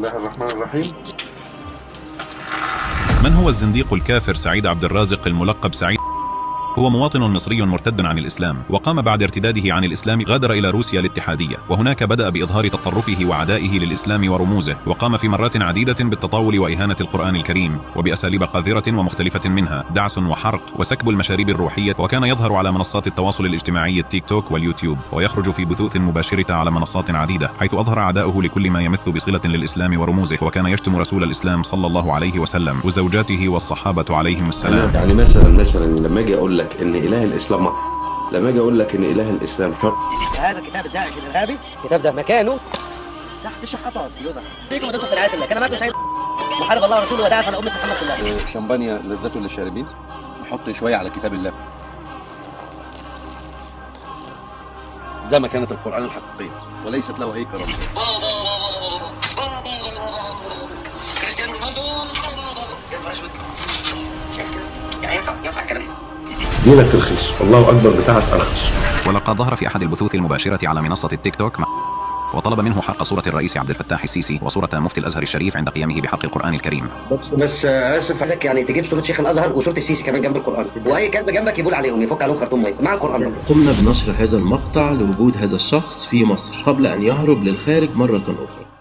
الله الرحمن الرحيم. من هو الزنديق الكافر سعيد عبد الرازق الملقب سعيد؟ هو مواطن مصري مرتد عن الإسلام، وقام بعد ارتداده عن الإسلام غادر إلى روسيا الاتحادية، وهناك بدأ بإظهار تطرفه وعدائه للإسلام ورموزه، وقام في مرات عديدة بالتطاول وإهانة القرآن الكريم، وبأساليب قذرة ومختلفة منها دعس وحرق وسكب المشاريب الروحية، وكان يظهر على منصات التواصل الاجتماعي التيك توك واليوتيوب، ويخرج في بثوث مباشرة على منصات عديدة، حيث أظهر عداؤه لكل ما يمث بصلة للإسلام ورموزه، وكان يشتم رسول الإسلام صلى الله عليه وسلم وزوجاته والصحابة عليهم السلام. يعني مثلا لما اجي اقول لك ان اله الاسلام، لما اجي اقول لك ان اله الاسلام شر، هذا الكتاب الداعش الارهابي، الكتاب ده مكانه تحت الشحاطات يوضع. فيكم ودكم في رعاية الله، كان معكم سعيد محارب الله ورسوله وداعش على امه محمد كلها. شمبانيا لذته للشاربين، نحط شوية على كتاب الله. ده مكانه القران الحقيقية وليست له اي كرامة. كريستيانو رونالدو، يا نهار اسود، شايف كده؟ يعني ينفع الكلام ده؟ دينك رخيص، الله اكبر بتاعك ارخص. ولقد ظهر في أحد البثوث المباشرة على منصة التيك توك وطلب منه حرق صورة الرئيس عبد الفتاح السيسي وصورة مفتي الأزهر الشريف عند قيامه بحرق القرآن الكريم. بس اسف، عايزك يعني تجيب صوره شيخ الازهر وصوره السيسي كمان جنب القران، واي كلب جنبك يبول عليهم، يفك عليهم خرطوم مية مع القران برضه. قمنا بنشر هذا المقطع لوجود هذا الشخص في مصر قبل أن يهرب للخارج مرة أخرى.